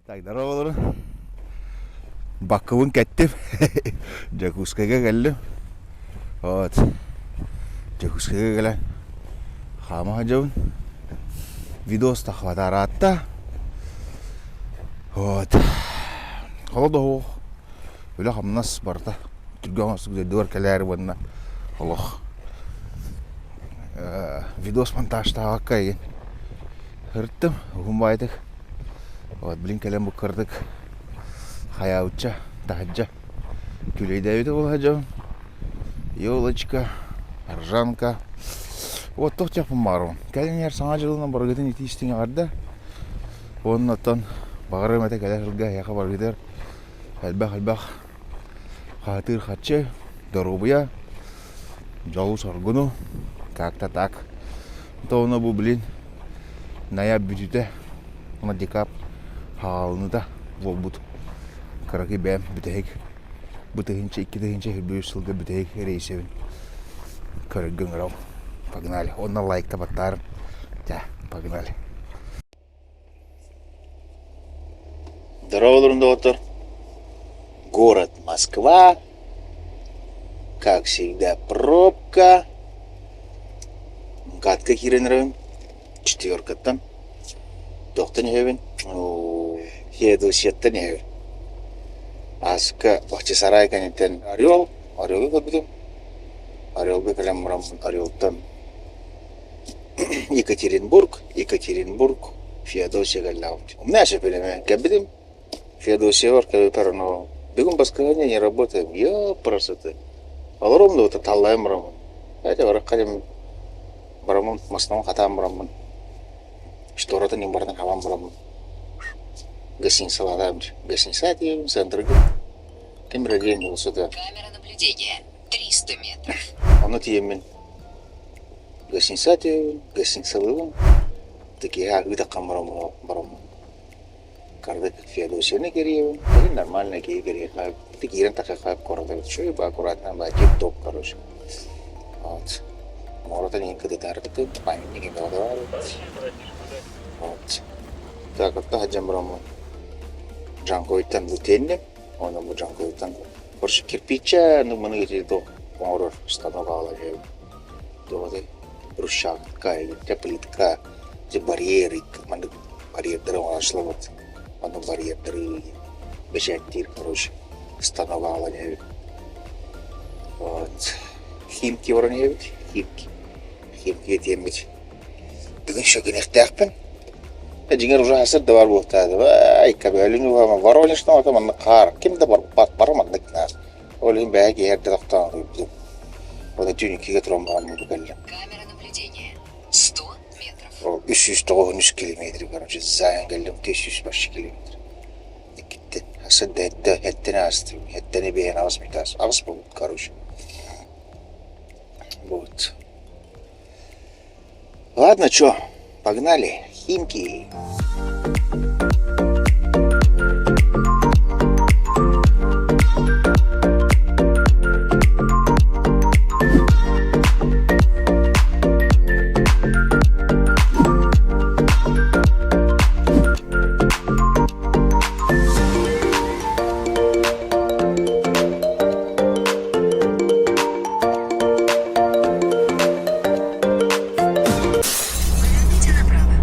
Так, здорово, Баккыбын кэттим. Дьокуускайга кэллим. Вот. Дьокуускайга кэлэн хаама сылдьабын. Видос тахватараатта. Вот. Холодоһуох. Үлэ-хамнас барыта түргэн оҥостук дойдугар кэлээри уонна олох видос монтажтаабакка игин сырыттым. Уһун баайдык. Вот, блин, кэлэн бу кырдык хайаабычча, таһырдьа күлэйдээбитэ буолла дьон. Елочка, ржанка. Вот туох диэхпин баҕарабын. Кэлин иһэр Саҥа дьылынан барыгытын итии истиҥ эҕэрдэ. Уонна оттон баҕарыам этэ кэлэр сылга эһиэхэ барыгытыгар элбэх-элбэх хаатыыр харчы, доруобуйа, дьолу-соргуну, как-то так. То бу блин ноябрь бүтүүтэ уонна декабрь хаалыныта буолбут кыракый бэйэм бүтэһик бу тыһыынча икки тыһыынча үс сылга бүтэһик рейсэбин көрөргө ыҥырабын погнали уонна лайкта баттаарым дьэ погнали Здорово, доктор. Город Москва. Как всегда, пробка. МКАДка киирэн эрэбин. Четверкаттан. Туохтан иһэбин? Феодосияттан иһэбин. Ааска Бахчисарай кэнниттэн Орел. Орелга көрбүтүм. Орелга кэлэн бараммын Орелтан Екатеринбург, Екатеринбург, Феодосия кэллэҕим. У меня сөпүлэмэ кэлбитим. Феодосиябар кэлбиппэр ону бүгүн баскыһыанньа не работаем. Ёпрст. Олорум да таллайан бараммын. Эти барахха дем бараммын маснабын хатаан бараммын. Шторатын им барытын хабан бараммын. Гостиницалаатаам. Гостиница диэбин центрга. Ким эрэ диэн булсута. Камера наблюдения 300 метров. Ону тиийэммин Гостиница түһэбин, гостиницалыыбын, киэһэ аһыы бараммын бараммын. Кардык Феодосияны кэрийэбин, кэлин нормально киһи кэриэхэ, киирэн тахсыахха куората үчүгэй ба аккуратно ба тип-топ короче. Вот. Моротон иһин кытытаардык памятник эмиэ баар Вот. Так, отто сылдьан бараммын Джанкойтан бу тиэнним, уонна бу Джанкойтан короче кирпиччэ, ну маны ити оҥорор станок аҕалан иһэбин. Туох этэй брусчатка или плитка барьеры маннык барьердары оҥоһуллубут онно барьердары бэчээттиир короче станок аҕалан иһэбит вот Химки баран иһэбит Химки Химкигэ тиэммит бүгүн шөгүнэхтээхпин дьиҥэр уже хасыр да баар буолтаата бай кабелин уһама Воронежтан ото маннык хаар ким да барбат бары маннык наар Ол иһин бэйэ киһи эрдэ тохтоон утуйбутум. Уонна түүн иккигэ туран баран бу кэллим. Камера наблюдения 100 метров. Ол 393 километр, короче, зайан кэллим 300 километр. Иккиттэн. Хасыт да эттэ, эттэн аастым. Эттэни биһэн аҕыс метр, аҕыс буолбут, короче. Вот. Ладно, чё, погнали. Химки. Поверните направо.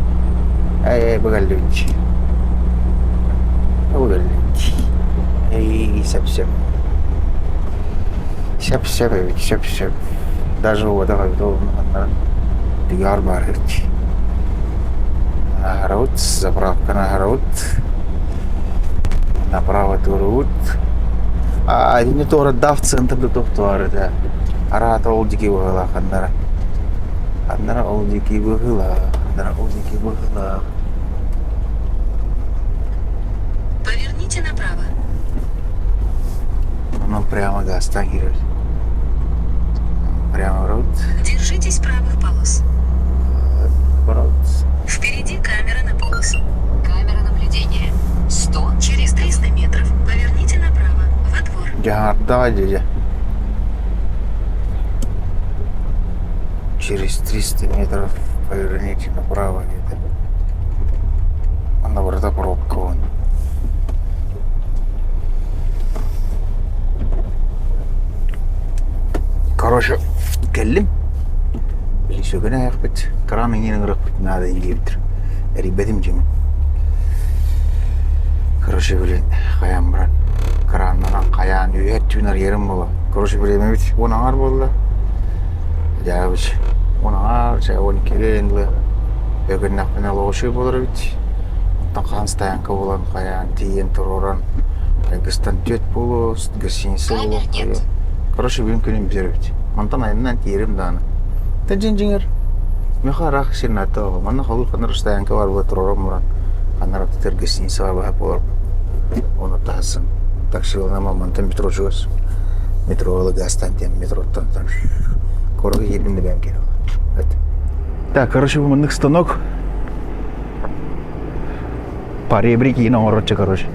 Эй, быгаллыбыт. Быгаллыбыт. Эй, сөп-сөп. Сөп-сөп эбит, сөп-сөп. Даже уода Дыгар баар эбит. Аһарабыт, заправканы аһарабыт. Направо туруут. А, итини туора ДАФ центрда тохтоор этэ. Араата ол диэки быһыылаах ханнара. Ханнара ол диэки быһыылаах, ханнара ол диэки быһыылаах. Поверните направо. Оно прямо газтан киирэр. Прямо рот. Держитесь правых полос. Рот. Впереди камера на полосу. Камера наблюдения. 100 через 300 метров. Поверните направо, во двор. Дьаһардаҕа дьэ. Через 300 метров поверните направо где-то. Ана барыта пробка вон. Кэллим. Били сөкүнэ айахпыт, кран иҥин ыҥырыахпыт наада диэбиттэр. Эрийбэтим дьиҥин. Короче, блин, хайаан баран, краннанан хайаан үһэр түүн арыйарым буолла. Короче, бириэмэбит 10 аҥар буолла. Дьаабыч 10 аҥар, чэ 12-гэ ыла өгүннэхпинэ олоҕушуй буолар эбит. Онтон хаһан стоянка буолан хайаан тиийэн туруоран айгыстан түөрт буолуо, гостиница Камер буолуо. нет. Короче, бүгүн күнүм бүтэр эбит. Мантан айаннаан тиийэрим даҕаны. Та дьиҥ-дьиҥэр миэхэ ыраах сир наада оҕо. Манна холуур ханна стоянка баар буола туруоран баран ханна аттытыгар гостиницаҕа баһа буолар. Ону таһассым. Таксиланамам мантан метро чугас. Метро газтан тиэн метроттан там куоракка киирдим да бэйэм кэлэн. Так, короче, бу маннык станок поребрик иин оҥороччу, короче.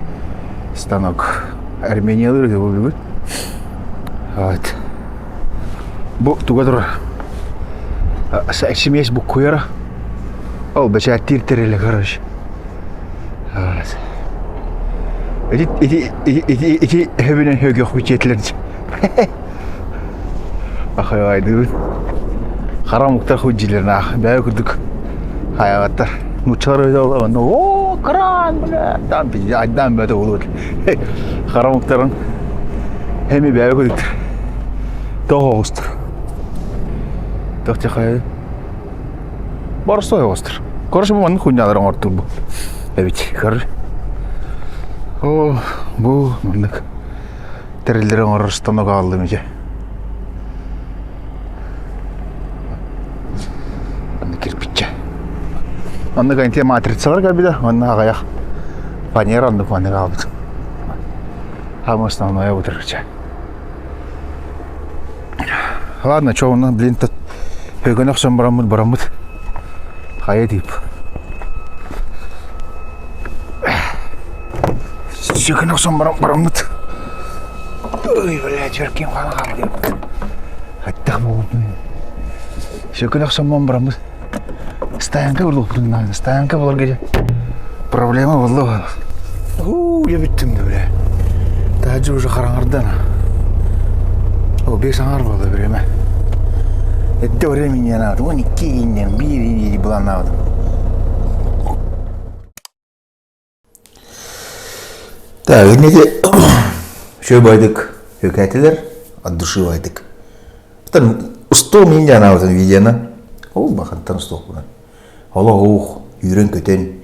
Станок. Армениялар үһү булбут. Вот. Бу туга турар? Смесь буккуйара. Ол бэчээттиир тэрилэ, короче. Вот. Ити ити ити ити ити хөбүнэн хөгөх бичиэтилэр. Ахайдыбыт. Хара омуктар хуйдьилэрнаах бэйэ курдук хайаҕаттар. Нууччалар өйдө олорон оо кран бля там айдаан бөтө буолуот. Хара омуктарын эми бэйэ курдук тоҕо оҕустар. Тохтехай Боростой оҕустар. Короче, бу маннык хуйнялар оҥортур бу. Эбит. Көр. О, бу маннык тэриллэри оҥорор станок аҕаллым ити. Маннык кирпиччэ. Оннук антия матрицалар кэлбитэ, онно аҕыйах фанера оннук маннык аҕалбыт. Самое основное бутырча. Ладно, чё, онно, блин, тут өгөн охсон бараммыт бараммыт. Хайа тип. Сөкөн охсон баран бараммыт. Ой, блядь, өркин хаан хаалдым. Хаттах буолбут. Сөкөн охсон бараммыт. Стоянка буолуохпутун стоянка буоларга дьэ проблема буолла. Уу, я бүттүм да бля. Таһырдьа уже хараҥардан. О, 5 аҥар буолла время. Эрдэ времени надо. 12 иннен, биир иннен былааннаабытым. Так, инники үчүгэй байдык үкээтилэр, от души байдык. Оттон устуом иин дьанаабытын видеоны. Ол бахантан устуохпунан. Олох уух, үүрэн-көтөн,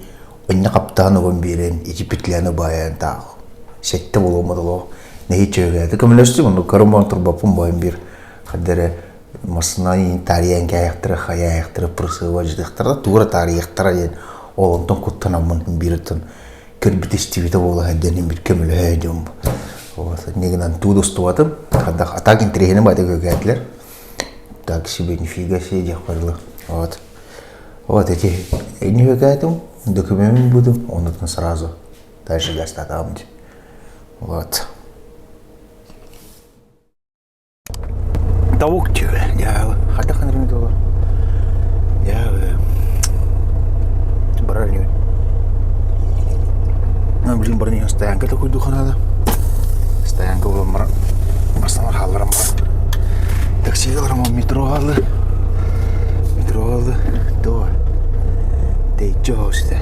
онньо хаптаан уган биэрэн, ити петляны баайан таах. Сэттэ буолуом олох нэһииччэ үкээтэ. Көмөлөстүм, онно көрөн турбаппын бойун биир хаддары массыына иин таарыйан кээйэхтэрэ, хайаайахтара, прысыба дьытыахтара, тугура таарыйыахтара диэн ол онтон куттанаммын биир оттон көрбүт истибитэ буола сылдьан бир көмөлөһө дьон вот инньэ гынан туу устубатым а так интэриэһинэй баайда көкээтилэр так себе нифига себе диэх барылы вот вот эти не көкээтим документин будум онутун сразу дальше гастатаҕым вот Тавук түбэ дьаабы хайдах гынарым буолуо дьаабы барар инибин блин баран иһэн стоянка такуйдуохха наада стоянка булан баран бастан хаалларан баран таксига баран метро хаалла метро хаалла то тэйиччи оһоҕос этэ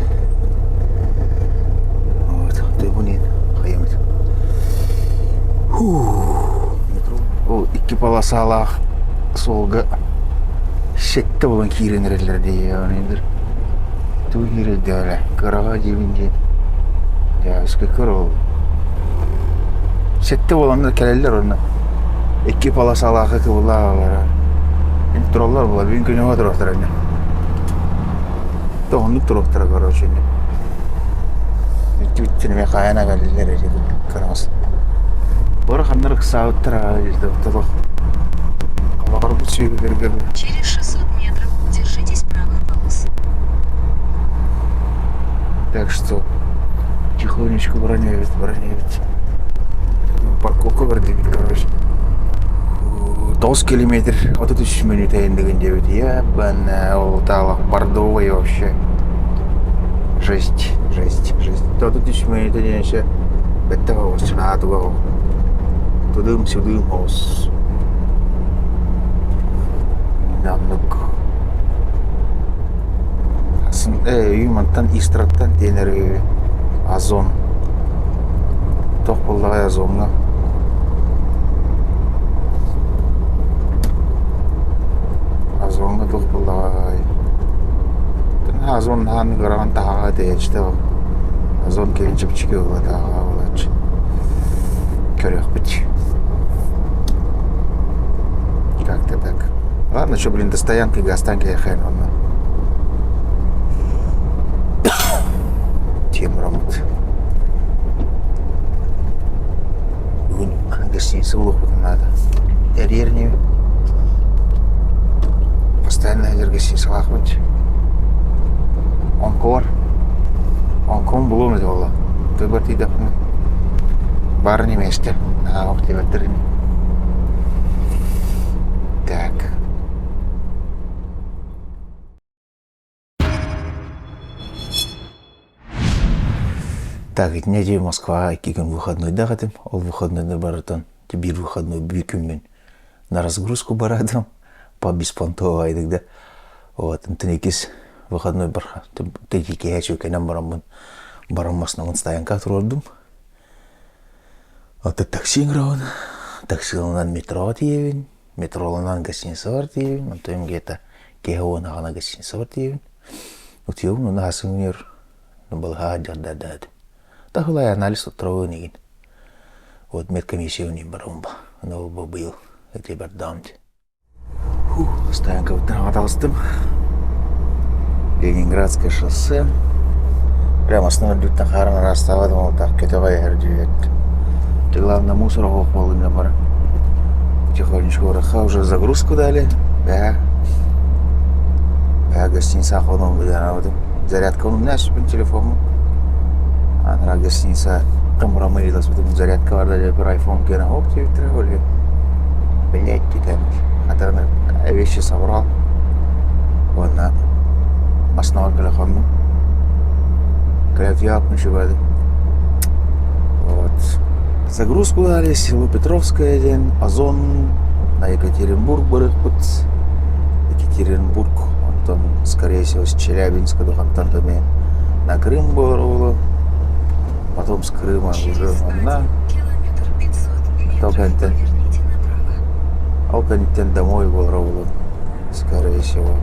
вот тыыбын иһин хайамыт Ол икки полосалаах суолга сэттэ буолан киирэн эрэллэр дии тугу киирэрдээҕэ кыраҕа диибин диэн дьээбэскэ көр ол сэттэ буоланнар кэлэллэр онно икки полосалаахы кыбылаалара тураллар буолар бүгүн күнү туруохтара ини оннук туруохтара короче ини Бүттүн эмиэ хаайан аҕаллар эрэ кыраҕас. Бары ханна ыксаабыттар аҕай толох Олоҕорбут сүөһүлэргэр Через 600 метров держитесь правых полос. Так что тихонечко броняют, броняют. Парковка бар диэбит, короче. 9 километр 33 мүнүүтэ эндигин диэбит. Ебана, ол таалах бордовый вообще. Жесть, жесть, жесть. 33 мүнүүтэ диэн еще бэтте оҕус, чынаатыга Тудым-сюдым оҕус. Оннук. Сын мантан Истраттан тиэнэр Озон. Туох буоллаҕай Озоҥҥа? Озоҥҥа туох буоллаҕай? Озон наһаа ыарахан таһаҕа тэйээччитэ ол. Озон кэлин чэпчэки буолла таһаҕа буолааччы. Көрүөхпүт. Как-то так. Ладно, что, блин, до стоянки газтан киэхэ онно. Тиэмраммыт. Бүгүн гостиница булуохпутун наада. Тэрийэр инибин. Постоянно сылдьар гостиницалаахпын. Онкор. Онком булуом этэ буолла. Тыыбар тиийдэхпинэ баар ини миэстэ. Наһаа ох диэбэттэр ини. Так. Так, итиннэ дии Москваҕа икки күн выходнойдаах этим. Ол выходнойдар барытын биир выходной биир күммүн на разгрузку бараатым по беспонтовайдык да. Вот, онтон иккис выходной бар киэһэ сүөкэнэн бараммын баран массыынабын стоянка туруордум. Оттон такси ыҥырабын. Таксиланан метроҕа тиийэбин. Метроланан гостиницабар тиийэбин. Онтон где-то киэһэ уонаҕына гостиницабар тиийэбин. Утуйабын уонна хасыҥыыр балыһаа дьардардаат. Таһылай анализ туттарабын игин. Вот медкомиссия унин барабын ба. Аны бу быйыл эти бардаам Стоянкабыттан аҕа таҕыстым. Ленинградское шоссе. Прямо основной үрдүттэн хаарын араастаабат оҥолтоох көтөҕө иһэр дьиэт. Главное мусор оһох буоллун бара. Потихонечку ураха уже загрузку дали. Бээ. Бээ гостиница хонон выданабытым. Зарядка у меня телефону. Анара гостиница там зарядка барда бір айфон кена оп деп Блять, Хатана вещи собрал. Уонна основа телефонну. Кэлэт Вот. Загрузку дали, село Петровское диэн, Озон, на Екатеринбург барыахпыт. Екатеринбург, онтон, скорее всего, с Челябинска духантан эмиэ на Крым буолар Потом с Крыма уже онно. Ол кэнниттэн ол кэнниттэн домой буолар буолуо, скорее всего.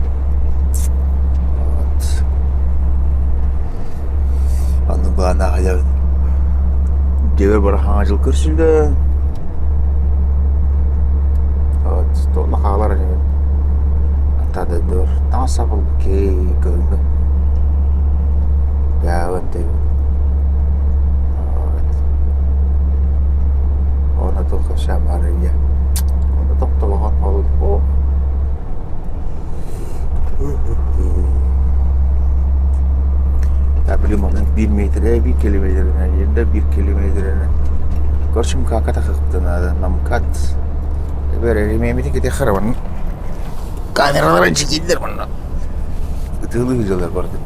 Вот. Аны баана хаҗабын. Дьиэбэр бара хаҥа дьыл көрсүллэ. Вот, туонна хаалар инибин. Аттаадайдыбар. Таҥас сап ылбыккей көһүҥҥэ. Дьаабын тэйбин. Уонна туох кэпсээн баарый диye. Уонна тохтолохон ол Я билим онон биир миэтэрэ, биир километрынан да биир километрынан. Короче, МКАДка тахыктынаада, на МКАД. Эбэр эримиэмитин кити харабан камераларын чикиндер манна. Ытыылыы сылдьаллар барды.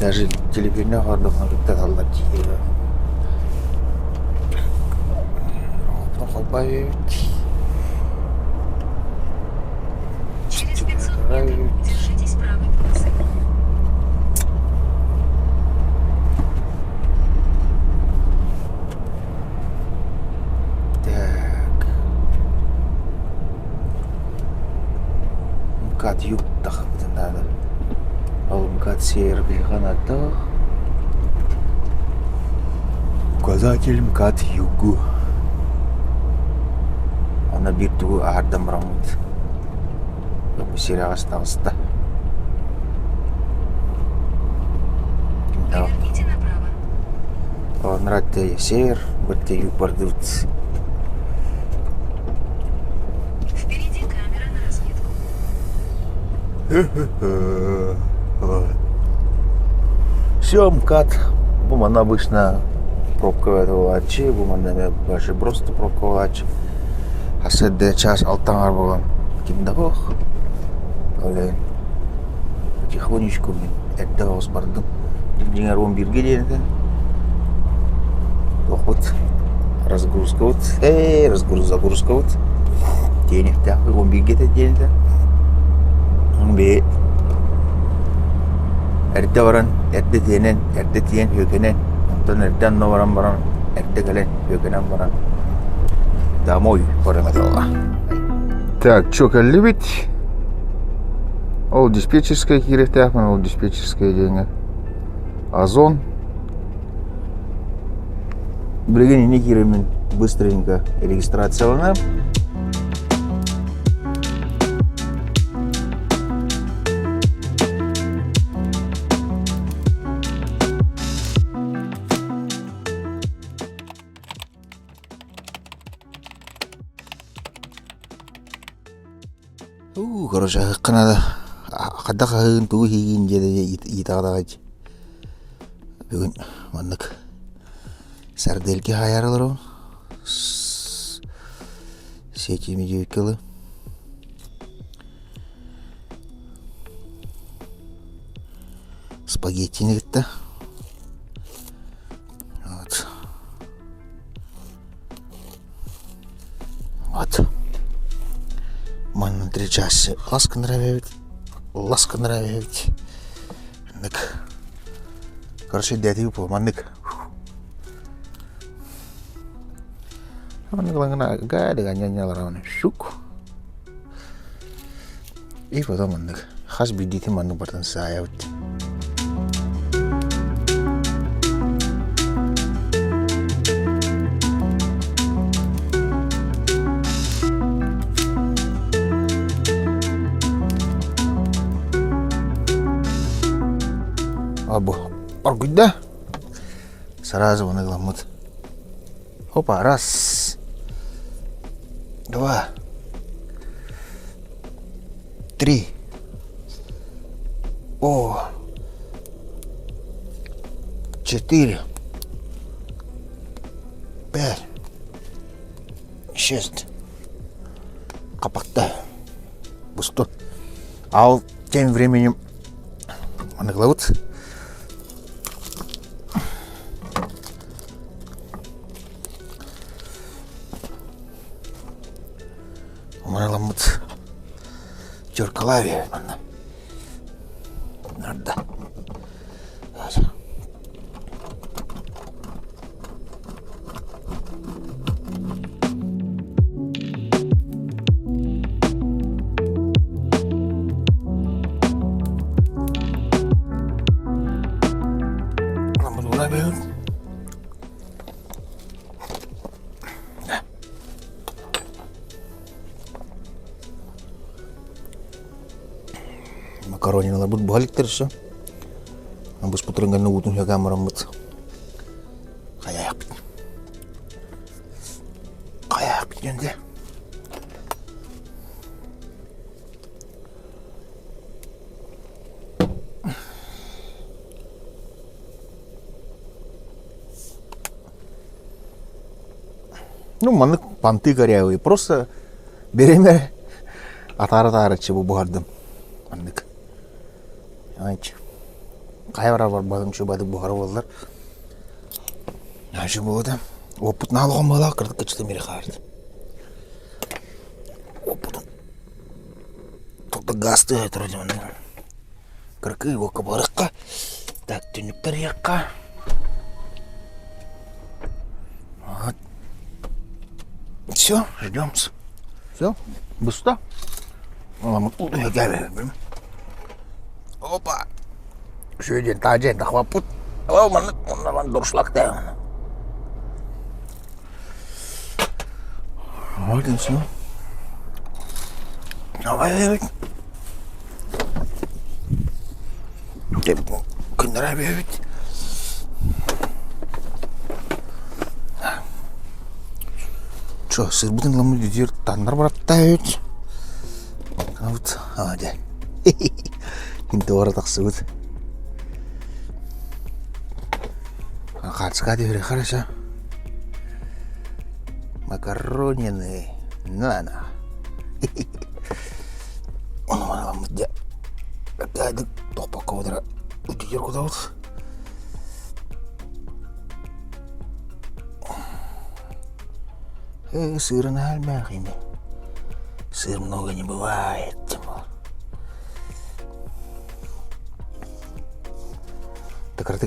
Даже телефонна хоордоххуна кытта таллар дии. Через 500 метров держитесь правой полосы. Так. МКАД юг тахпытын надо. Ол МКАД север биһиги Указатель МКАД югу. Аны биир тугу аһардан бараммыт. Сирэҕэс таҕыста. Поверните направо. Онно север, бытты юг бардыбыт. Впереди камера на разметку. Все, МКАД. Бу манна обычно пробка буолааччы, бу манна эмиэ даже просто пробка буолааччы. Хас эрдэ чаас алтаҥар буолан ким да суох. Ол иһин потихонечку мин эрдэ оҕус бардым. Дьиҥэр уон бииргэ диэн Туохпут разгрузкабыт, ээ разгруз загрузкабыт. Тиэниэхтээх уон бииргэ этэ диэн этэ. Би эрдэ баран, эрдэ тиэнэн, эрдэ тиийэн сүөкэнэн, онтон эрдэ онно баран баран, эрдэ кэлэн сүөкэнэн баран домой баран этэллэр. Так, чё, кэллибит? Ол диспетчерская киириэхтээхпин, ол диспетчерская диэҥҥэ. Озон. Билигин инни киирэммин быстренько регистрацияланам. Уу, короче, аһыахха наада. Хайдах аһыыгын, тугу иһиигин диэн ыйытаҕа Бүгүн маннык сардельки хаайаары олоробун. Сети медиакылы. Спагеттини кытта. Вот. Вот. Манна три часа ласка нравится. Ласка нравится. Маннык. Короче, дядя по маннык. Маннык лаҥына гаадыга ньанньалараваны шук. И потом маннык хас биирдиитин маннык барытын саайабыт. Бу оргуйда. Сразу оны ыламмыт. Опа, раз, два, три. О, четыре, пять, шесть. Капакта. Пусто. Ал тем временем аныглабыт. Умараламмыт Теркалавия манна. Нарда. Макарониларбыт буһа иликтэр өссө. Буспутурун гэннэ уутун үһэгээн бараммыт хайаахпыт. Хайаахпыт диэн дэ. Ну, маннык понты корявые. Просто беремер атаары-атаарыччы бу буһардым. Маннык. Хайа барар барбатым чубадык буһара буоллар. Наша буолда. Оппут наалоҕон буолаах кырдык кычты мири хаард. Оппутун Тут газ тыаһа турар дьон. Кыркыы уокка барыахха. Так, түннүктэр иһиэххэ. Вот. Все, ждем. Все, быстро. Опа! Үчүгэй таадьа тахваппыт. Ол маннык оннорон дуршлактаан. Вот и все. Давай Күннэрэ Чё, сырбытын ламы дедер таннар бараттаабыт. Вот, а, дьэ. Интуора тахсыбыт. Хаацка түһэрэ хорошо. Макаронины на-на. Ону маналаммыт дьэ. Опять тохпокко бодара утуйар кутабыт. Э, сыра наһаа элбэх ини. Сыр много не бывает, тимур.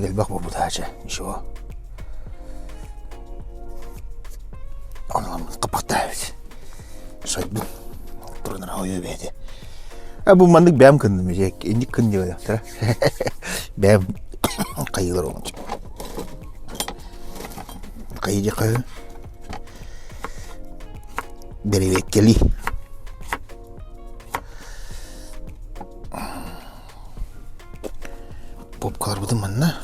Кыратык элбэх буолбут аача, ничего. Онон хаппахтаабыт. Сойдум. Турунар ойо бэйэтэ. А бу маннык бэйэм кынным инник кын диэбэтэхтэрэ. Бэйэм хайыылар оҥочо. Хайы хайы. Бэрэбиэккэлии. Попкаларбытын манна.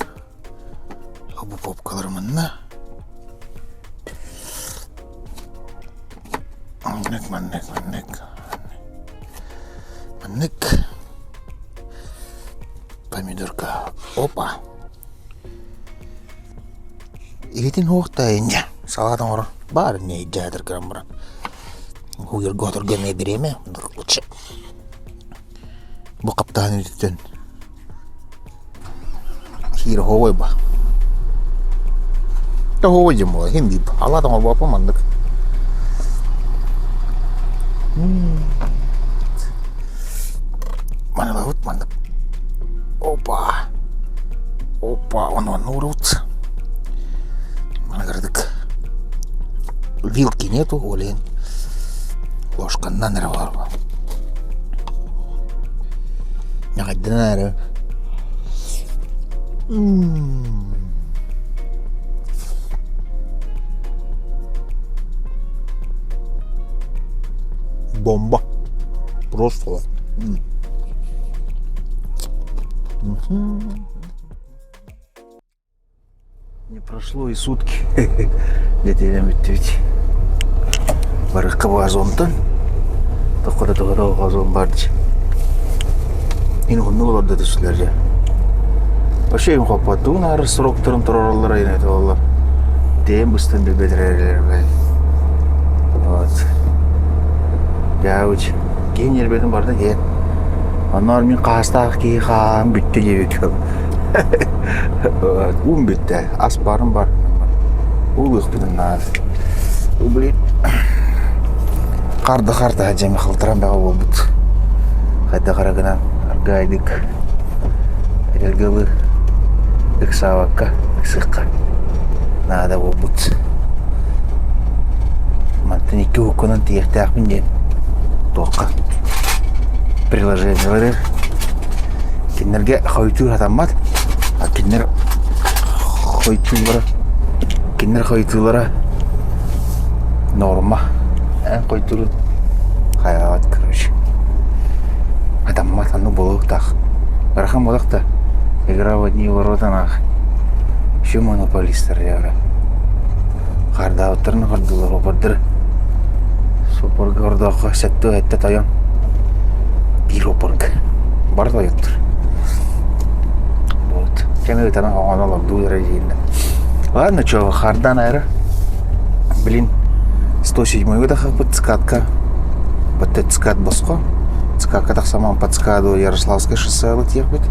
Бу попкалары манна. Маннык, маннык, маннык. Маннык. Помидорка. Опа. Иһитин уохта инньэ салаат оҥорор баар инньэ илдьээтэр гынан баран уйурга-оторго эмиэ бириэмэ лучше бу хаптаһын үрдүттэн киирэ оһуобай ба оһуобай диэн буолар иһин биир алаат оҥорбоппун маннык Манылабыт маннык опа опа ону уурабыт Манагардык вилки нету ол иһин ложканнан эрэ олорбо Ньаҕайданан эрэ Бомба. Просто. Не прошло и сутки. Нэдиэлэм бүттүбүт. Барыкка бу озонтон. Тоххото тоҕо озон бар дии. Ин оннук олордо түстүлэр дьэ. Вообще им хоппоттугун ары сроктарын турараллар айын этэ Дээн быстан билбэтэрэлэр Вот. Дьаабыч. Киһи ньиэрбэтин барда иһэн. Онноор мин хаастаах киһи хаан бүттэ диэбит. Уум бүттэ. Ас барын бар. Уулуохпутун наада. Блин. Харда харда дьэми халтаран бөҕө буолбут. Хайдах эрэ гынан аргаайдык эрэлгэлыы ыксаабакка ыксыахха наада буолбут. Мантан икки уһуккунан тиийиэхтээхпин диэн туохха приложениелары кинилэргэ хойутуур сатаммат а кинилэр хойутуулара кинилэр хойутуулара норма эн хойутуурун хайаабат короче сатаммат оннук буолуохтаах ыарахан буолуох да игра в одни ворота нах еще монополистар яра Хардаабыттарын хардылар опордары Сопорга ордооххо сэттэ сэттэ тойон биир опорга бары тойоттор вот кэми ытана оҥоно олордуу эрэ дииллэр ладно чё хардаан аэро блин 107 выдохаппыт цкатка вот цкат босхо цкатка тахсаман по цкаду Ярославское шоссе тиэхпит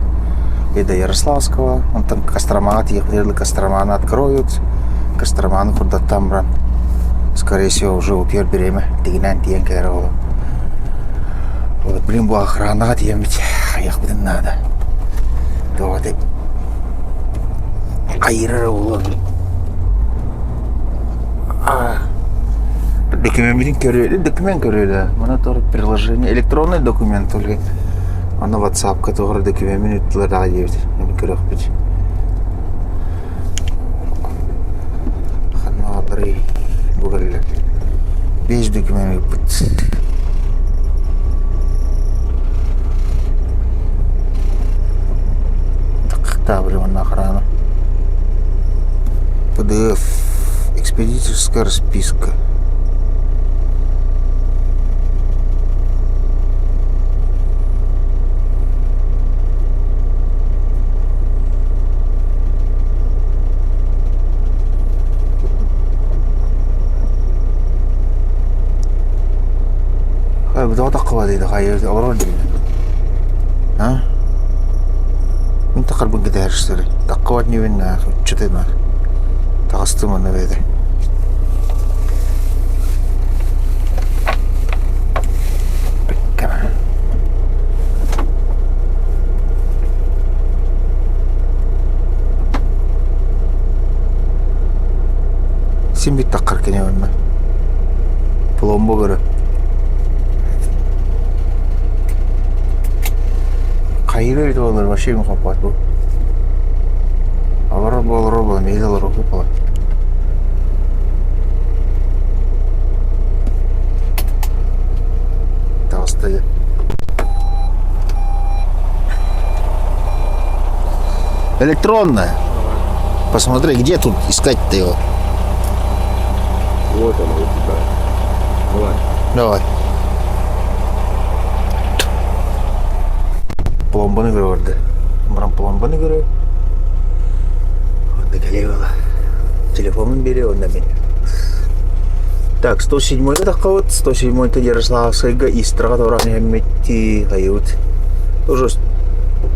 и до Ярославского онтон Костромаҕа тиэхпит Костроманы откроют Костроманы курдаттан баран скорее всего уже утуйар бириэмэ тигинээн тиийэн кэлэр буолуо вот блин бу охранаҕа тиийэммит хайыахпытын наада туох этэй хайыыр эрэ буолуо докумеммитин көрүө документ көрүө да маны туох приложение электронный документ только аны ватсапка туох эрэ докумеммин ыыттылар даҕа диэбит мин көрүөхпүт Ханна баалларый бу кэллэ. Биэс документ ыыппыт. Таабыры манна охрана. PDF. Экспедиторская расписка. Олорор диэн. А? Мин тахарбын кэтэһэр Таккыбат ньүбүн уччутуймар. Таҕыстым онно бэйэтэ. Син бит таххар кини онно. Пломба көрө. Хайыр эбит буолар вообще им хоппот бу. Олорор бу олорор буолан миһил олорор буолар. Таҕыста дьэ. Электронная. Посмотри, где тут искать-то его? Вот оно у тебя. Давай. Давай. Пломбаны көрөрдө. Баран пломбаны көрөр. Онда кэлиэ Телефонун бери, онда мен. Так, 107-й таххабыт, 107-й Ярославскайга Истраға торан иһэммитти хайыбыт. Тоже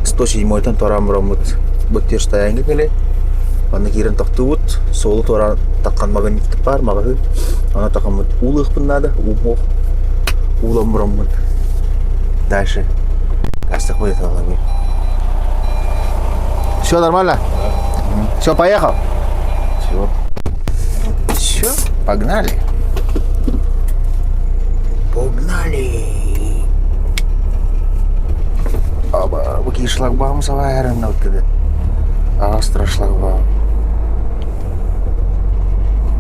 107-йтан торан бараммыт. Бу стоянка кэлэ. Манна киирэн тохтуубут. Суолу туораан таххан магнит баар маҕаһыын. Аны тахаммыт уулуохпун наада. Уум Уулан бараммыт. Дальше. Газ такой Все нормально? Все, поехал? Все. Все, погнали. Погнали. Аба, бу шлагбаум сабайарын өттүдэ. Астра шлагбаум.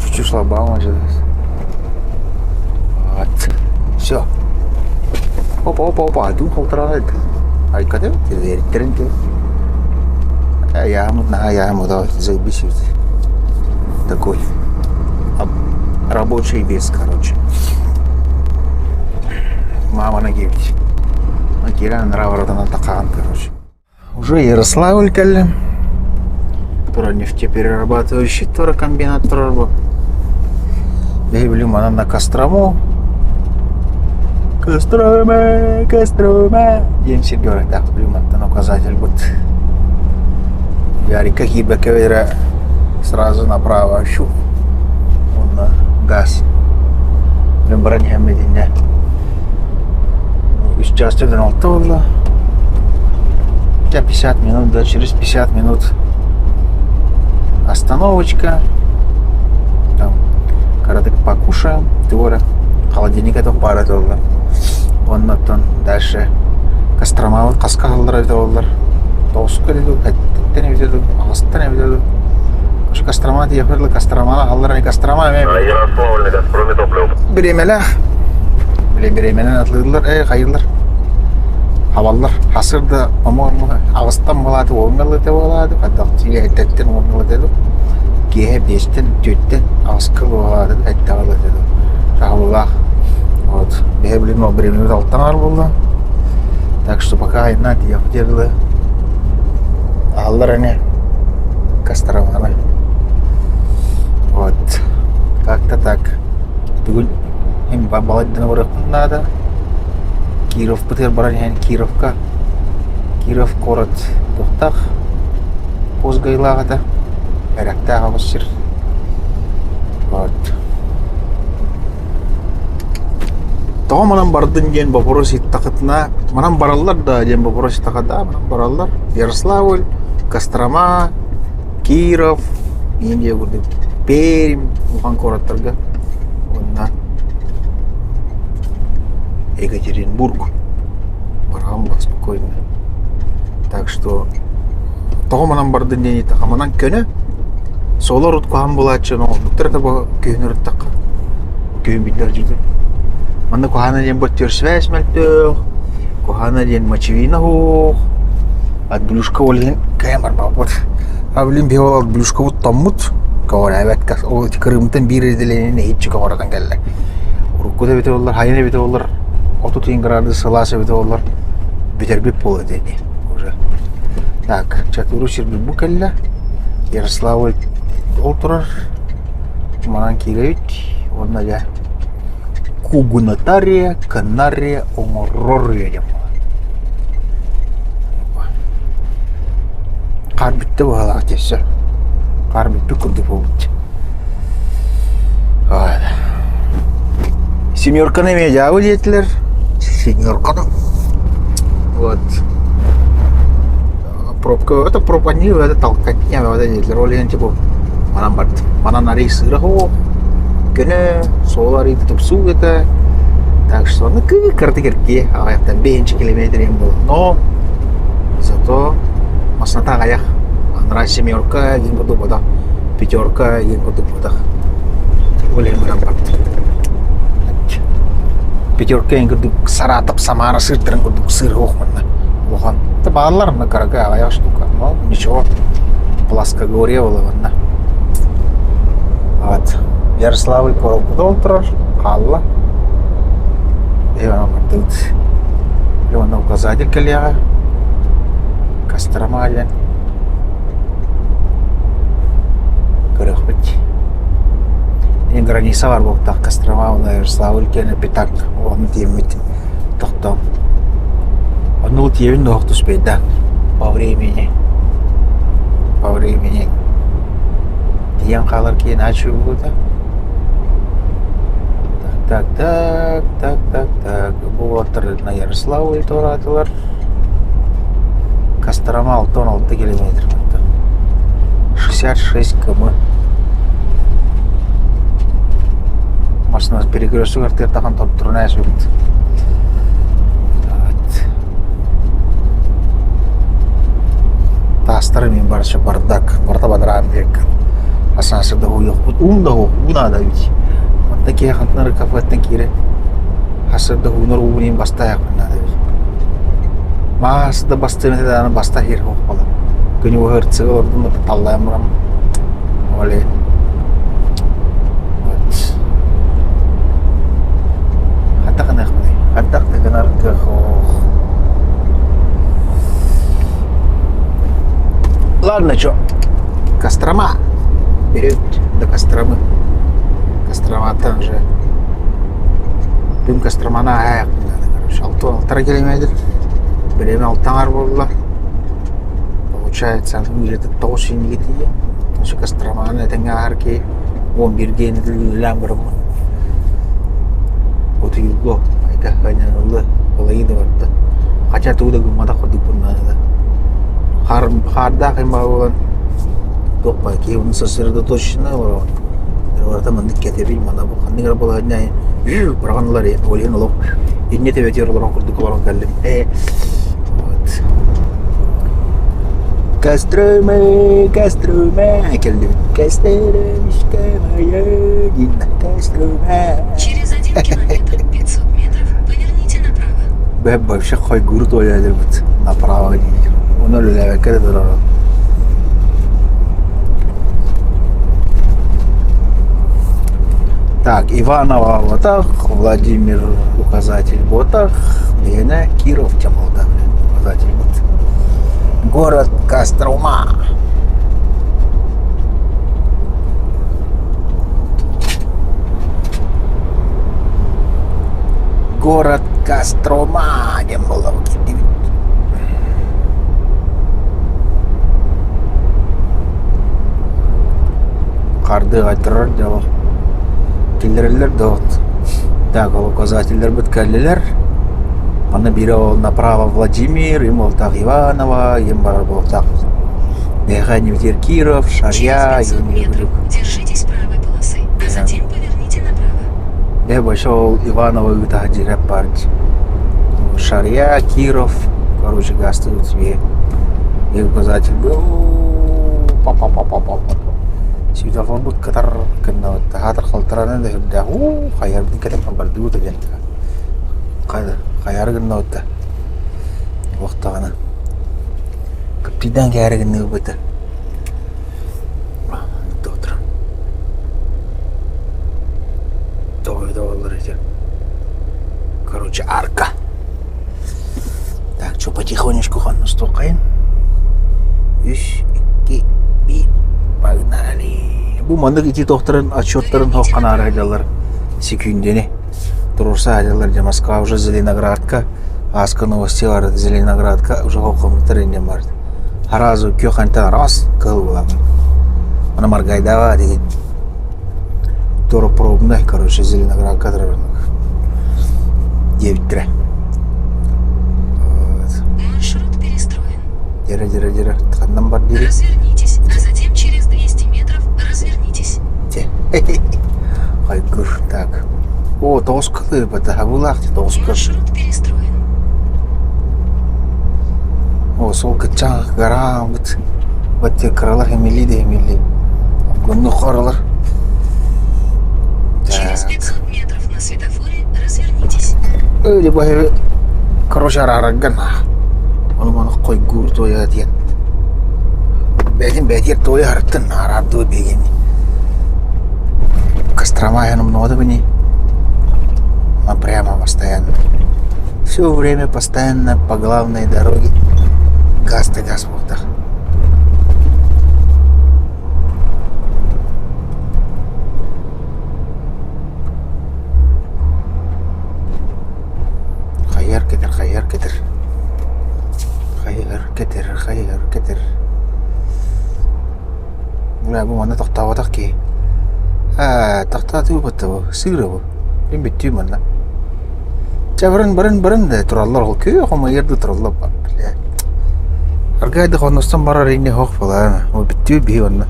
Чуть-чуть шлагбаум ожидается. Вот. Все. Опа, опа, опа, дун холтараад. Айкады, терен Я на я ему да, заебись. Такой рабочий вес, короче. Мама на 9. Киран нравротана такаан, короче. Уже Ярославль кэллим. Тура нефтеперерабатывающий тура комбинат турар бу. Биһи манан на Кострому. Кострома, Кострома. Диэн сиргэ барыктаах билим указатель бут. Ярика киирбэккэ сразу направо щух. Онно газ. Билим баран иһэммитиннэ. Үс чаас 96 буолла. 50 минут, да, через 50 минут остановочка. Там кыратык покушаем, туора холодильник это пара туолла. Оннотон дальше Костромабыт хаска хааллар эбитэ буоллар тоҕуска эбитэ дуу, сэттиттэн эбитэ дуу, аҕыстан эбитэ дуу. Кострома тиийэхпэр Костроманы хааллар Кострома эмиэ Ярославль, Газпроме топливо. бириэмэлээх били бириэмэнэн атылыыллар ээ хайыыллар хабаллар хасыр да по-моему аҕыстан буолааты уоҥҥа ылыта буолааты хайдах тиийэ эрдэттэн уоҥҥа ылыта дуу киэһэ биэстэн түөртэн аҕыска буолааты эттэҕэ ылыта дуу саҕалыылаах вот бэйэ билим ол бириэмэбит алтан аҕар буолла так что пока айаннаан тиийиэхпит дылы аһаллар ини Костроманы вот как-то так бүгүн мин балайдан барыахпын наада Кировпытыгар баран иһэн Кировка Киров куорат туохтаах Козгайлаах этэ эрэктээх оҕус сир вот тоҕо манан бардын диэн боппуруос ыйыттахытына манан бараллар да диэн боппуруос ыйыттахха да манан бараллар Ярославль Кострома Киров Индия курдук Пермь улахан куораттарга уонна Екатеринбург бараҕын ба спокойно так что тоҕо манан бардын диэн ыйыттахха манан көнө суола урут куһаҕан буолааччы оҥорбуттар да бу күһүн ырыттахха күһүн биллэр дьүдү манна куһаҕана диэн бу связь мөлтөх куһаҕана диэн мочевина суох отблюшка ол иһин кыайан барбаппыт а блин биһи ол отблюшкабыт томмут көҕүрээбэт ол Крымтан биир иделэнин иһиччи көҕүрэтэн кэллэ уруккута эбитэ буоллар хайын эбитэ буоллар 30 градус сылаас эбитэ буоллар бүтэрбит буолуо этэ ини уже так чатуру сирбит бу кэллэ Ярославль ол турар манан киирэбит уонна дьэ Кугунатария Канария оҥорор диэн Хаар бүттэ быһалаах дьэ Хаар бүппүт курдук буолбут. Семерканы эмиэ дьаабы диэтилэр. Семерканы. Вот. Пробка, это пробка не, это толкотня, вот диэтилэр. Ол иһин типа манан бардым. Манан арый сыыра суох. Көнө, суол арыйда тупсуу этэ. Так что ну кыраты киркие аҕайахтан бэһинчи километр иһин буолла. Но зато масната аҕайах. Анараа семерка диэн курдук бодох, пятерка диэн курдук бодох. Ол иһин баран барбыт. Пятерка диэн курдук Саратов, Самара сыырдарын курдук сыыр суох манна. Улахан. Бааллар мына кыракый аҕайах штука. Но ничего. Плоскогорье буола манна. Вот. Ярославль куораппыт ол турар, хаалла. Иван бардыбыт. Уонна указатель кэлиэҕэ. Кострома диэн. Көрүөхпүт. Ин граница бар буолтах Кострома уонна Ярославль киэнэ пятак ону тиэммит тохтоон. Онну тиэбин да туспайда по времени. По времени Тиийэн хаалар киһи нааччы буолбута. Так, так, так, так, так. Бу уолаттар на Ярославль туораатылар. Кострома 66 километр. 66 км. Машина перекресток артыартахан топтуруна эсүбүт. Таастары мин барча бардак, барта бадараан диэккин. Асаансырда уйуохпут, уун да уу наада эбит. Онтон киһи хантан кафеттан киирэ хасырда уунар уунин бастаайахпын наада эбит. Маас да бастыам этэ даҕаны баста иһэр суох буолар. Күнү быһа ырцыга олордум да таллайан баран ол иһин вот хайдах гыныахпыный? Хайдах да гынар кыах Ладно, чё, Кострома. Вперед до Костромы. Костроматтан уже Бүгүн Костроманы ааһыахпын наада, короче. Алта алтара километр. Время алтаҥар буолла. Получается, где-то тоҕус иннигэ тиийэ. Осы Костроманы этэҥҥэ ааһар киһи 11 диэни үлэлээн бараммын. Утуйуллуо, айда хайнаныллы, ылайыы да барда. Хотя тугу да гымматах курдукпун наада. Хаар, хаардаах аймаҕа буолан туох баар киһи уну сосредоточенно олорон барыта маннык кэтэбил мана бу ханнык эрэ балаһыанньа быраҕан ылар ол иһин олох инньэ тэбэтигэр олорон курдук олорон кэллим э вот Кострома, Кострома кэллибит. Костромишка моя, Дина, Кострома. Через 1 километр 500 метров поверните направо. Бэп вообще хойгур туойадырбыт направо диир. Оны үлэлээбэккэ да турар. Так, Иванова вот Владимир указатель ботах, Лена Киров Чамалда указатель вот. Город Кострома. Город Кострома диэн буолла киирдибит. Хардыга турар дьоло. Киллэрэллэр да вот. Так, ол указателлэрбит кэллилэр. Манна биирэ ол направо Владимир, им ол так Иваново, им барар буолтах. Биһиэхэ Ньютер Киров, Шарья, Через 500 метров держитесь правой полосы, а затем поверните направо. Дьэ, больше ол Иваново ыытаһа дьирэп баар Шарья, Киров, короче, гастыбыт себе. И указатель был. Па-па-па-па-па-па. Светофорбут кытар гынна хаатар халтараны да үрдээх уу хайарбын кэтэн бардыбыт диэн хайары гынна уохтаҕына кыптыйдаан кээри гынныыбыта Тоҕо эти короче арка так что потихонечку хонностуоххайын үс икки биир погнали бу маннык ити тохторун отчеттарын хоққанаары сылдьаллар секүндэни туруорса сылдьаллар дьэ Москва уже Зеленоградка ааска новости бар Зеленоградка уже хоққоммуттар иннин бар Сразу күөх хантан раз кыһыл буолан. Аны Маргайдаҕа деген туропробнай, короче, Зеленоградка турар диэбиттэрэ. Вот. Маршрут перестроен. Дера, дера, дера. Ханнан бар дири. Развернитесь, а затем через 200 метров развернитесь. Те. Хайгур. Холгуннуур. Так. О, тоҕус кылыыбата, хабыылаах тоҕус кыл. Маршрут перестроен. О, сол кыччаан гарааммыт. Баттия кыралар хэмилии да хэмилии. Гонну хоролор. Через Так. 500 метров на светофоре развернитесь. Өлі бу короче араарарган ону маны хойгуур туойа диэн бэйэтин бэйэтигэр туойа харыттын араардыы биһигини Кострома много бини мы прямо постоянно все время постоянно по главной дороге газ-то газ буолтах Хайыар кэтэр, хайыар кэтэр, хайыар кэтэр, хайыар кэтэр. Бля, бу манна тохтооботох киһи. Аа, тохтоотуу батта бу, сыыра бу. Мин бүттүү манна. Чэ, барын, барын, барын да тураллар ол күөх хомойор да тураллар бля. Аргайды хонностон барар инни хоох буолаана. Ол бүттүү биһи онно.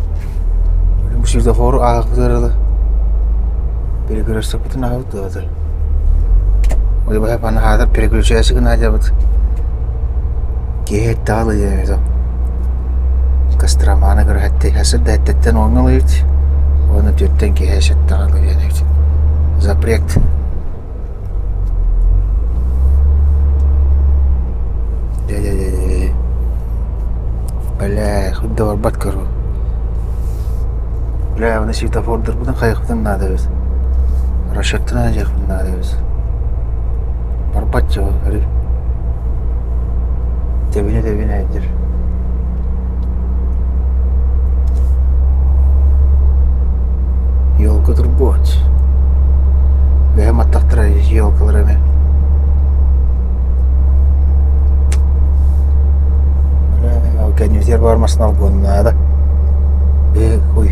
Бу светофору ааҕыппытыгар перекрестокпутун ааҕыбыт дуо Ой, панаһаатар переключайся гына дьабыт. Киһи эттэҕэ ылыйа Костроманы көрөһөттей хасыр да эттеттен оҥҥа ылыйыт уонна түөртэн киһи сэттэҕэ ылыйан эбит. Запрет. Дэ-дэ-дэ-дэ. Бля, худда барбат көрү. Бля, уна светофордарбытын хайыхпытын наада эбит. Расчеттан дьиэхпин наада эбит. Барбат дьэ көрү. Тэбинэ-тэбинэ эдэр. Елка турбуот. Бэйэм аттахтара елкалар эмэ. Кэннибитигэр баар массыына наада. Бээ, ой.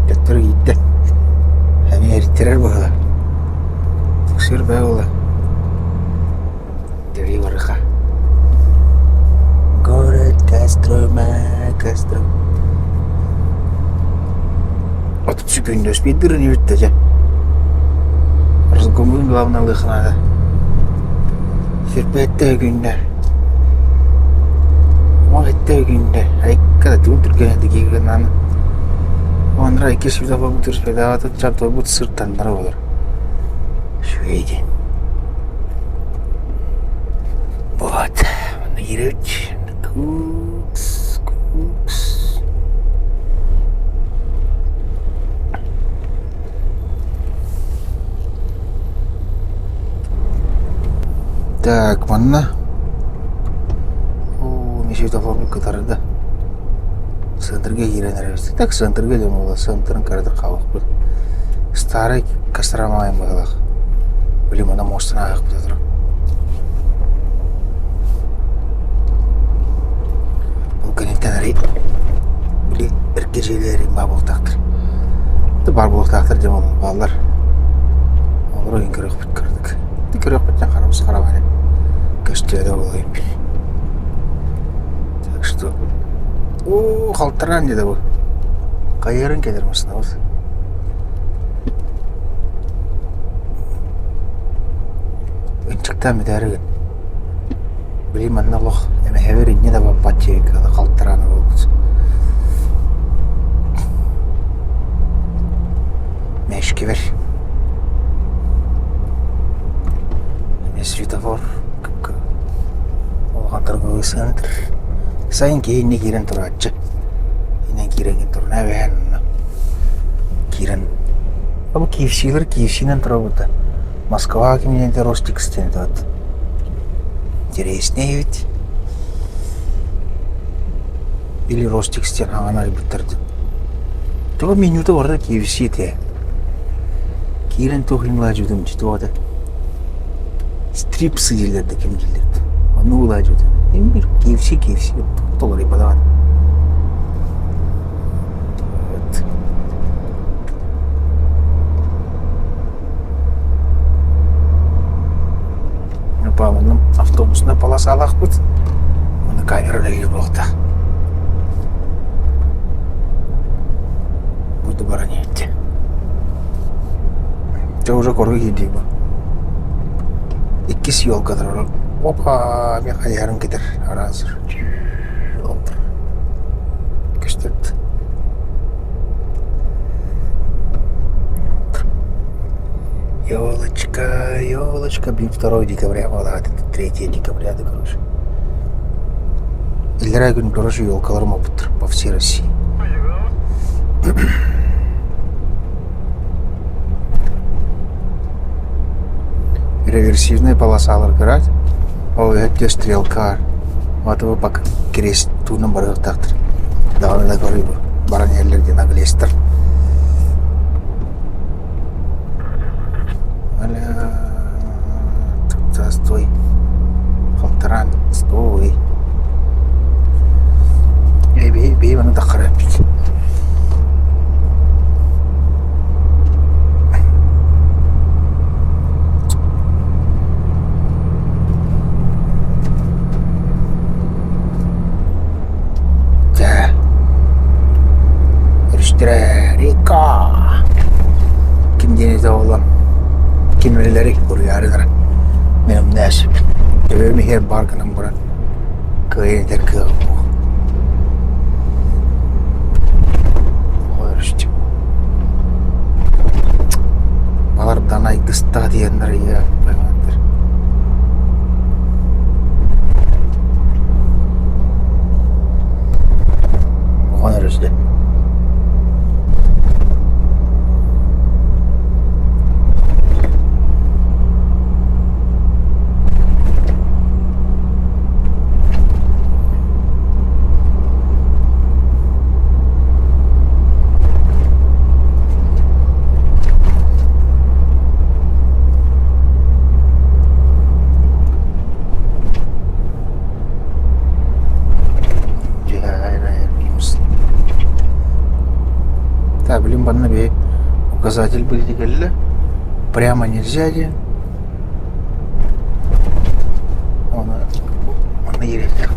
Төттөрү киирдэ. Эмиэ эриттэрэр быһыылаах. Сыр бээ буолла. Три барыха. Город Кострома, Костром. Отут секунда успейдыр не бүтті дьэ. Разгомун главное ылыах наада. Сирбэттэ күннэ. Уон күннэ. Айка да тугун түргэнэ дигиигынан. Онра икки светофор бутыр чап сыртаннара болар. Шведи. Вот. Наирыч. Кукс, кукс. Так, манна. Оо, светофорбут кытарда. Центрга киирэн эрэбит. Так центрга диэн буолла. Центрын кыратык хаалыахпыт. Старый Костромаайын быһыылаах. Били мана муостан ааһыахпыт турар. Ол кэнниттэн арай били эргэ дьиэлэрин баар буолуохтаахтар. Баар буолуохтаахтар диэн бааллар. Олору иһин көрүөхпүт кырдык. Көрүөхпүт диэн харабыс хараҕа көстүө да буолуо Так что оо халтараан дьэ бу. Хайыарын кэлэр массыынабыт. Ынчыктаан бүтээригин. Били манна олох эмэһэбэр инньэ да баппат дьиэкэ халтараана буолбут. Мэшкибэр. Эмиэ светофор улахан торговый центр. Сайын киһи инньэ киирэн турааччы. Инэн киирэҥҥин турна эбээн онно киирэн бу KFC-лэр KFC-нэн турабыта. Москва кимнээте Ростикс диэн вот интереснее ведь. Или Ростикс диэн хаҥан арыйбыттар дии. Тоҕо менюта барыта KFC этэ. Киирэн туох иһин улаадьыбытым дии туох этэ Стрипсы дииллэр да ким дииллэр да. Онно улаадьыбытым. Им бир KFC KFC толоруйбатаҕа. Вот. Опа, манна автобусная полосалаахпыт. Уонна камера үлэлиир буолта. Буду баран иһитти. Дьэ уже кору иһирдии бу. Иккис елка турар. Опа, мен хайыһарын кэтэр араазыр. Көстөрт. Елочка, елочка, блин, 2 декабря была, это 3 декабря, да, короче. Иллэрээ күн, короче, елкаларым опыттар по всей России. Реверсивная полосалар кырат. Ол өттө стрелка. Атыбы пак крест туунан барыахтаахтар. Даҕаны да көрүү баран иһэллэр диэн аглестар. Бля, стой. Халтараан, стой. Эй, бей, бей, маны таххара эппит. Дьэ, өрүстэрэ Рика ким диэн этэ буолан кинилэри буруйаарыгар мин умнээсиппин. Төбөм иһэр баар гынан баран кыайан этэр кыаҕым суох. Өрүстүм. Балардан айгыстаах диэннэр ийэ Оҕон өрүстэ. Так, блин, банна бе указатель будет кэллэ. Прямо нельзя диэн. Оны манна киириэхтээх.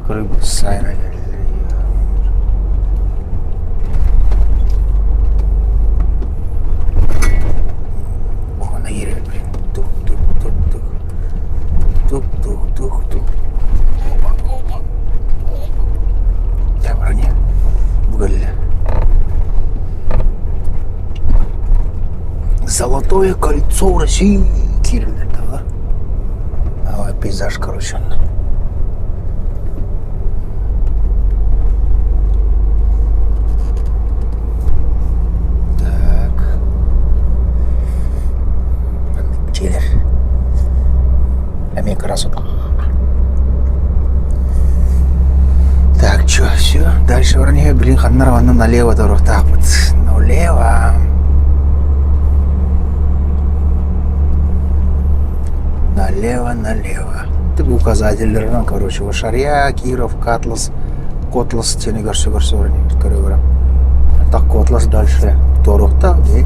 Көрү сайра Оны киирэр блин. Тук тук тук тук. Тук тук тук тук. Опа опа. Дьэ броня. Бу кэллэ. Золотое кольцо России киирэллэр даҕа. Пейзаж, короче, онно. Так. Маннык дьиэлэр. Эмиэ красота. Так, что, все. Дальше вроде, блин, ханнар ванна налево так вот. Налево. Налево, налево. Ты указатель, короче, Шарья, Киров, Катлас, Котлас, тени көрсө көрсө көрө Так Котлас дальше Торухта, где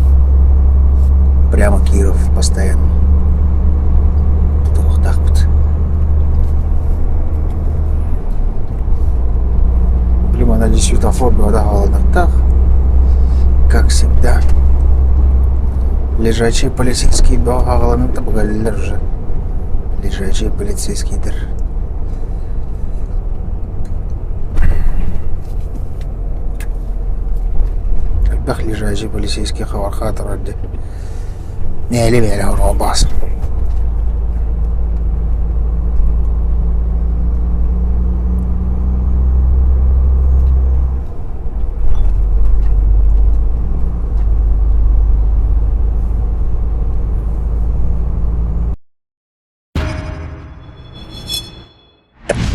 прямо Киров постоянно. Так вот. Блин, она здесь светофор, да, как всегда. Лежачие полицейские баҕаланан табыгаллар уже. Лежачие полицейскийдер. Элбэх лежачий полицейский хабархаа турар дии. Нээле бэйэлэ хоруобаас.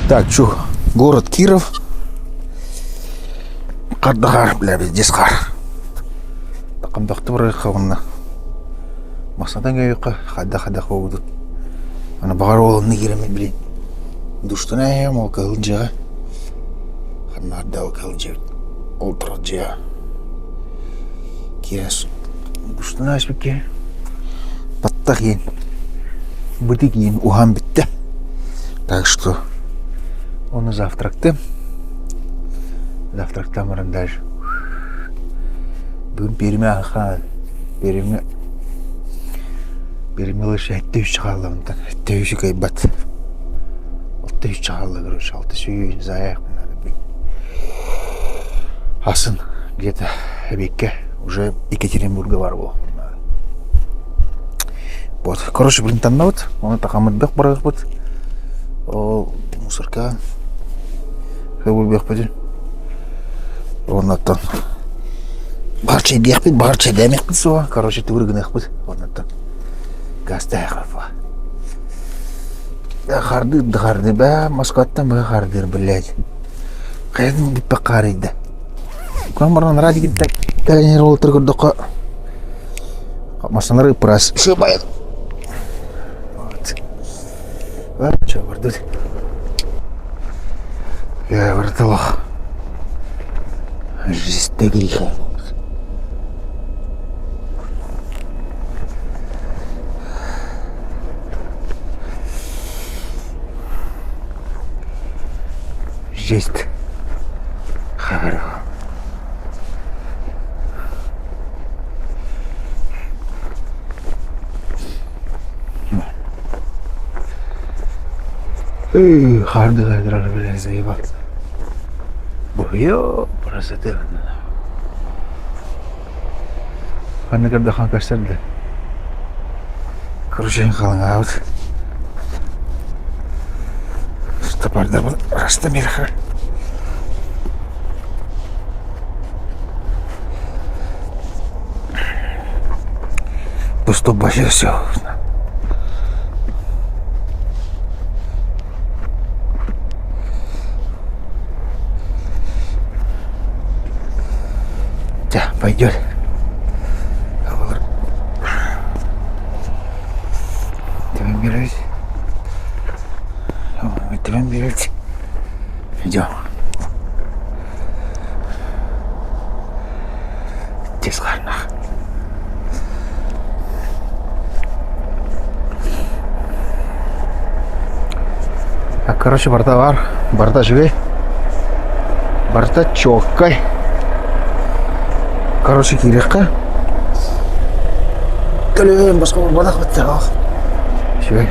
Так, чё, город Киров. Хардахар, бля, везде хаар. Такамдахты барыахха уонна Масатан кэйиэххэ хайдах-хайдах буолбутун. Аны баҕар ол онно киирэммин блин душтан эһэм ол кыһыл дьиэҕэ ханна да ол кыһыл дьиэ ол турар дьиэҕэ киирэн душтан ааспыт киһи баттах иин. Бытык иин уһаан бүттэ. Так что ону завтрактым. Завтрактаан баран даже бүгүн пиэрмэ аһаан пиэрмэ пиэрмэ лыша этте үс хаалла онтон этте үсү кыайбат. Алта үс хаалла короче алта сүүс заях Асын где-то эбиэккэ уже Екатеринбурга бар буолуохпун наада. Вот, короче, блин, таннабыт, оны тахамырдах барыахпыт. Ол мусорка хабылбыахпытын. Оннаттан баар чэйдиэхпит, баар чэйдээмиэхпит суоҕа. Короче, тугу гыныахпыт. Оннаттан гастаахапа. Хардыр да хардыр, бээ, Москваттан быһа хардыр, блядь. Хайатын бүппэх хаарыйда. Куһан баран ради кытта кэлэн иһэр уолаттары көрдөххө массыыналар ыппыраас сыабайат. Вот. Чё, бардыт. Я вертолох. Жизнь греха. Жесть. Хабар. Эй, хардыгайдырар билэр заебал. Буйо, красоты. Ханна көрдөххө көстөр да. Короче, халыҥаабыт. Стопордарбын растамирха. Доступ вообще все. Чэ, пойдет. Түбэн биэрэбит. Түбэн биэрэбит. Идем. Тез қарнақ. Короче, барда бар. Барда живей. Барда чоккай. Короче, киириэххэ. Көлөһүн босхо буолбатах быттаах. Үчүгэй.